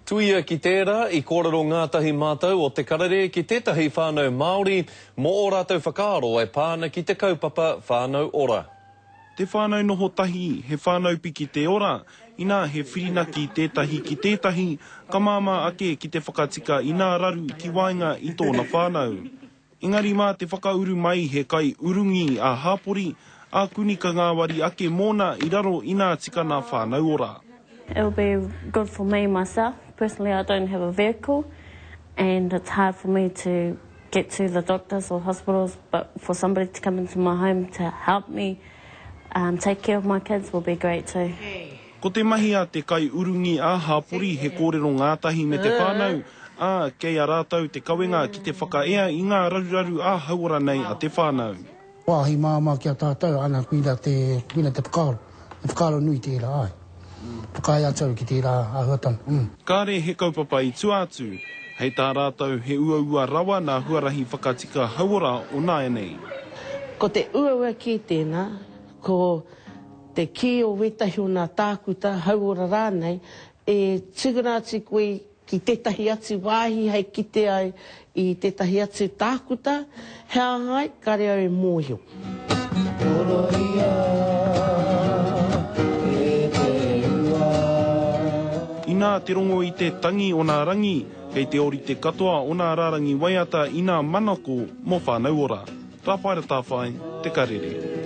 Tuia ki tērā, i kōrero ngātahi mātou o Te Karere ki tētahi whānau Māori mō ō rātou whakaaro e pā ana ki te kaupapa Whānau Ora. Te whānau noho tahi, he whānau piki te ora, inā he whirinaki tētahi ki tētahi, ka māmā ake ki te whakatika i nā raru ki waenga i tōna whānau. Engari mā te whakauru mai he kai urungi ā-hāpori, ākuni ka ngāwari ake mōna i raro i nā tikana whānau ora. It will be good for me myself, personally I don't have a vehicle and it's hard for me to get to the doctors or hospitals but for somebody to come into my home to help me take care of my kids will be great too. Ko te mahi a te kaiurungi ā-hāpori he kōrero ngātahi me te whānau, ā, kei a rātou te kawenga ki te whakaea i ngā raruraru ā-hauora nei a te whānau. Wāhi māmā ki a tātou, ana, koina te, koina te whakaaro, he whakaaro nui tērā, āe. Whakaae atu au ki tērā āhuatanga, mm. Kāre he kaupapa i tua atu, hei tā rātou he uaua rawa nā huarahi whakatika hauora o nāianei. Ko te uaua kē tēnā, ko te kī o wētahi o nā tākuta, hauora rānei, e tukuna atu koe ki tētahi atu wāhi hei kite ai i tētahi atu tākuta, he aha ai, kare au e mōhio. Kororia e te ua. Inā te rongo i te tangi o nā rangi, kei te ōrite katoa o nā rārangi waiata i nā manako mō Whānau Ora. Rāwhaera Tāwhai, Te Karere.